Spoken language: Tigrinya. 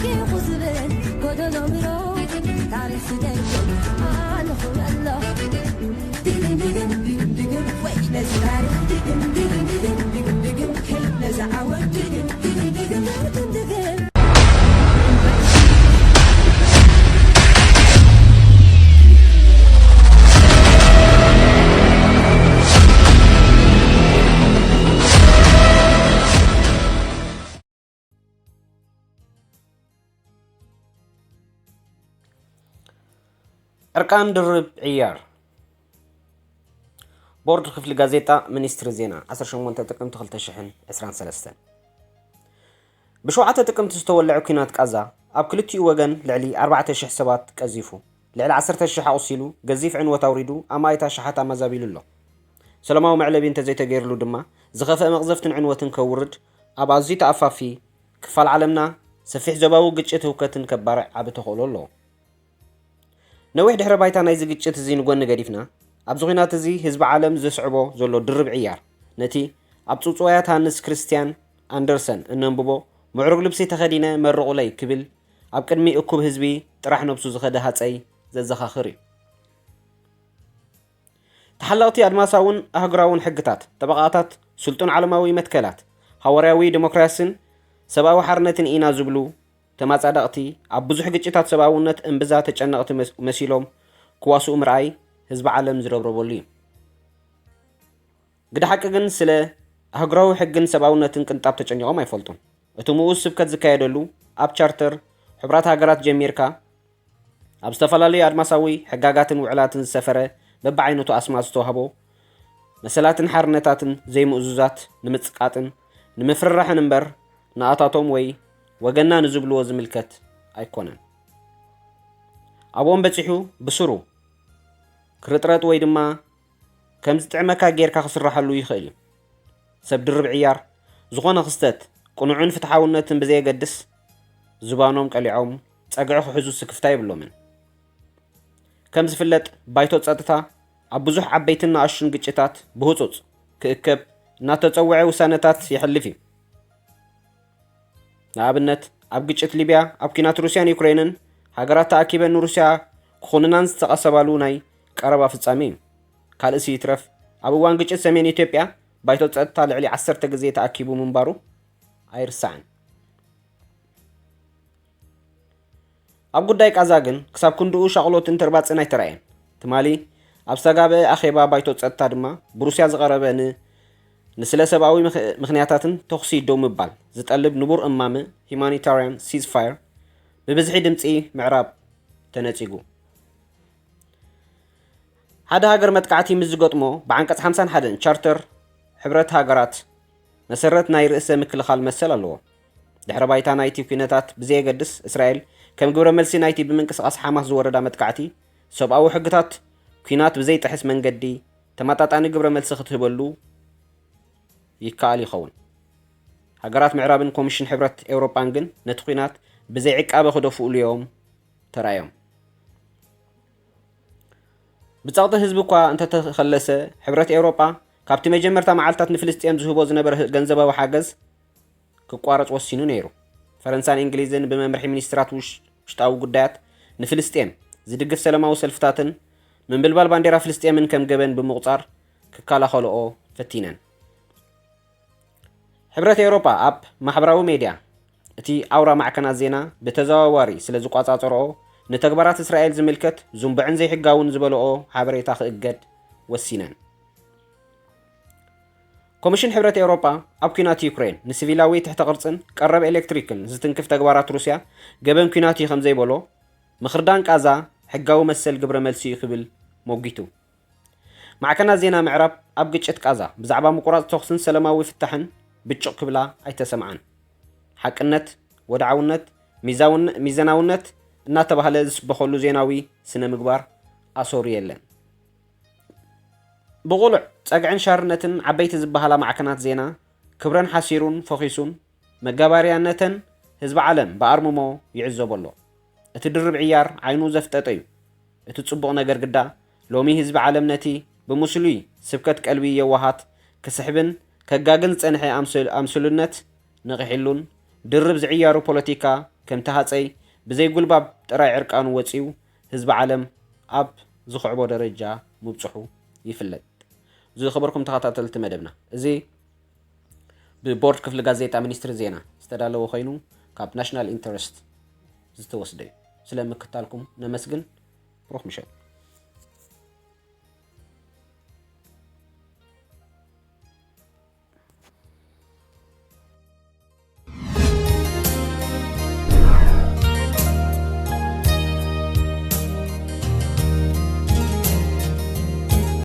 ኪኹ ዝብል ጎደሎ ምሮ ታሪኽ ዝደግም ኣነ ክብሎ። ድግም ድግም ድግም ድግም ወይ ነዚ ታሪኽ ድግም ድግም ድግም ድግም ድግም ከይድ ነዚ ዓወት ድግም ድግም ድግም ድግም ድግም። ዕርቃን ድርብ ዕያር። ቦርድ ክፍሊ ጋዜጣ ሚኒስትሪ ዜና፣ ዓሰርተ ሸሞንተ ጥቅምቲ ክልተ ሽሕን ዕስራን ሰለስተን። ብሸውዓተ ጥቅምቲ ዝተወልዐ ኲናት ቃዛ ኣብ ክልቲኡ ወገን ልዕሊ ኣርባዕተ ሽሕ ሰባት ቀዚፉ፣ ልዕሊ ዓሰርተ ሽሕ ኣቑሲሉ፣ ገዚፍ ዕንወት ኣውሪዱ፣ ኣማኢት ኣሽሓት ኣመዛቢሉ ኣሎ። ሰላማዊ መዕለቢ እንተዘይተገይርሉ ድማ፣ ዝኸፍአ መቕዘፍትን ዕንወትን ከውርድ፣ ኣብ ኣዝዩ ተኣፋፊ ክፋል ዓለምና ሰፊሕ ዞባዊ ግጭት ህውከትን ከባርዕ ዓቢ ተኽእሎ ኣለዎ። ነዊሕ ድሕረ ባይታ ናይዚ ግጭት እዚ ንጎኒ ገዲፍና፣ ኣብዚ ኲናት እዚ ህዝቢ ዓለም ዘስዕቦ ዘሎ ድርብ ዕያር፣ ነቲ ኣብ ጽውጽዋያት ሃንስ ክርስትያን ኣንደርሰን እነንብቦ፣ "ምዕሩግ ልብሲ ተኸዲነ መርቑለይ" ክብል ኣብ ቅድሚ እኩብ ህዝቢ ጥራሕ ነብሱ ዝኸደ ሃጸይ ዘዘኻኽር እዩ። ተሓለቕቲ ኣድማሳውን ኣህጉራውን ሕግታት፣ ጠበቓታት ስልጡን ዓለማዊ መትከላት፣ ሃዋርያዊ ዲሞክራስን ሰብኣዊ ሓርነትን ኢና ዝብሉ ተመጻደቕቲ፣ ኣብ ብዙሕ ግጭታት ሰብኣውነት እምብዛ ተጨነቕቲ መስ-፣ መሲሎም ክዋስኡ ምርኣይ ህዝቢ ዓለም ዝረብረበሉ እዩ። ግደ ሓቂ ግን፣ ስለ ኣህጉራዊ ሕግን ሰብኣውነትን ቅንጣብ ተጨኒቖም ኣይፈልጡን። እቲ ምኡዝ ስብከት ዝካየደሉ፣ ኣብ ቻርተር ሕቡራት ሃገራት ጀሚርካ፣ ኣብ ዝተፈላለዩ ኣድማሳዊ ሕጋጋትን ውዕላትን ዝሰፈረ በብዓይነቱ ኣስማት ዝተዋህቦ መሰላትን ሓርነታትን ዘይምእዙዛት ንምጽቃጥን ንምፍርራሕን እምበር፣ ንኣታቶም ወይ ወገንና ንዝብልዎ ዝምልከት ኣይኮነን። ኣብኦም በጺሑ ብስሩ ክርጥረጥ ወይ ድማ ከም ዝጥዕመካ ጌርካ ክስረሓሉ ይኽእል እዩ። ሰብ ድርብ ዕያር፣ ዝኾነ ክስተት ቅኑዕን ፍትሓውነትን ብዘየገድስ፣ ዝባኖም ቀሊዖም ጸግዒ ክሕዙ ስክፍታ የብሎምን። ከም ዝፍለጥ፣ ባይቶ ጸጥታ ኣብ ብዙሕ ዓበይትን ንኣሽቱን ግጭታት ብህጹጽ ክእከብ እናተጸውዐ ውሳነታት የሕልፍ እዩ። ንኣብነት፣ ኣብ ግጭት ሊብያ፣ ኣብ ኲናት ሩስያን ዩክሬንን፣ ሃገራት ተኣኪበን ንሩስያ ክኹንናን ዝተቐሰባሉ ናይ ቀረባ ፍጻሜ እዩ። ካልእሲ ይትረፍ፣ ኣብ እዋን ግጭት ሰሜን ኢትዮጵያ፣ ባይቶ ጸጥታ ልዕሊ ዓሰርተ ግዜ ተኣኪቡ ምንባሩ ኣይርሳዕን። ኣብ ጉዳይ ቃዛ ግን፣ ክሳብ ክንድኡ ሻቕሎትን ተርባጽን ኣይተራእየን። ትማሊ ኣብ ዝተጋብአ ኣኼባ ባይቶ ጸጥታ ድማ፣ ብሩስያ ዝቐረበ ን-፣ ንስለ ሰብኣዊ ምኽ-፣ ምኽንያታትን ተኹሲ ደው ምባል ዝጠልብ ንቡር እማመ፣ ሂማኒታርያን ሲዝፋየር፣ ብብዝሒ ድምጺ ምዕራብ ተነጺጉ። ሓደ ሃገር መጥቃዕቲ ምስ ዝገጥሞ፣ ብዓንቀጽ ሓምሳን ሓደን ቻርተር ሕብረት ሃገራት መሰረት ናይ ርእሰ ምክልኻል መሰል ኣለዎ። ድሕረ ባይታ ናይቲ ኲነታት ብዘየገድስ፣ እስራኤል ከም ግብረ መልሲ ናይቲ ብምንቅስቓስ ሓማስ ዝወረዳ መጥቃዕቲ፣ ሰብኣዊ ሕግታት ኲናት ብዘይጥሕስ መንገዲ ተመጣጣኒ ግብረ መልሲ ክትህበሉ ይከኣል ይኸውን። ሃገራት ምዕራብን ኮሚሽን ሕብረት ኤውሮጳን ግን ነቲ ኲናት ብዘይ ዕቃበ ክደፍኡሉ እዮም ተራእዮም። ብጸቕጢ ህዝቢ እኳ እንተተኸለሰ፣ ሕብረት ኤውሮጳ ካብቲ መጀመርታ መዓልታት ንፍልስጤም ዝህቦ ዝነበረ ገንዘባዊ ሓገዝ ክቋረጽ ወሲኑ ነይሩ። ፈረንሳን እንግሊዝን ብመምርሒ ሚኒስትራት ውሽ-፣ ውሽጣዊ ጉዳያት ንፍልስጤም ዝድግፍ ሰላማዊ ሰልፍታትን ምንብልባል ባንዴራ ፍልስጤምን ከም ገበን ብምቑጻር ክከላኸልኦ ፈቲነን። ሕብረት ኤውሮጳ ኣብ ማሕበራዊ ሜድያ፣ እቲ ኣውራ ማዕከናት ዜና ብተዘዋዋሪ ስለ ዝቆጻጸርኦ፣ ንተግባራት እስራኤል ዝምልከት ዝንቡዕን ዘይሕጋውን ዝበለኦ ሓበሬታ ክእገድ ወሲነን። ኮሚሽን ሕብረት ኤውሮጳ ኣብ ኲናት ዩክሬን ንሲቪላዊ ትሕተ ቅርጽን ቀረብ ኤሌክትሪክን ዝትንክፍ ተግባራት ሩስያ ገበን ኲናት እዩ ከም ዘይበሎ፣ ምኽርዳን ቃዛ ሕጋዊ መሰል ግብረ መልሲ እዩ ክብል ሞጊቱ። ማዕከናት ዜና ምዕራብ ኣብ ግጭት ቃዛ ብዛዕባ ምቁራጽ ተኹስን ሰላማዊ ፍታሕን ብጩቕ ክብላ ኣይተሰምዓን። ሓቅነት፣ ወድዓውነት፣ ሚዛውን-፣ ሚዛናውነት እናተባህለ ዝስበኸሉ ዜናዊ ስነ ምግባር ኣሰሩ የለን። ብቑሉዕ ጸግዕን ሻርነትን ዓበይቲ ዝበሃላ ማዕከናት ዜና ክብረን ሓሲሩን ፈኺሱን መጋባርያነተን ህዝቢ ዓለም ብኣርምሞ ይዕዘቦ ኣሎ። እቲ ድርብ ዕያር ዓይኑ ዘፍጠጠ እዩ። እቲ ጽቡቕ ነገር ግዳ፣ ሎሚ ህዝቢ ዓለም ነቲ ብምስሉይ ስብከት ቀልቢ የዋሃት ክስሕብን ከጋግን ዝጸንሐ ኣምስል-፣ ኣምስሉነት ነቒሕሉን ድርብ ዝዕያሩ ፖለቲካ ከምቲ ሃፀይ ብዘይ ጉልባብ ጥራይ ዕርቃኑ ወፂኡ ህዝቢ ዓለም ኣብ ዝኽዕቦ ደረጃ ምብፅሑ ይፍለጥ። ዝኸበርኩም ተኸታተልቲ መደብና፣ እዚ ብቦርድ ክፍሊ ጋዜጣ ሚኒስትሪ ዜና ዝተዳለወ ኮይኑ ካብ ናሽናል ኢንተረስት ዝተወስደ እዩ። ስለ ምክታልኩም ነመስግን። ብሩኽ ምሸት።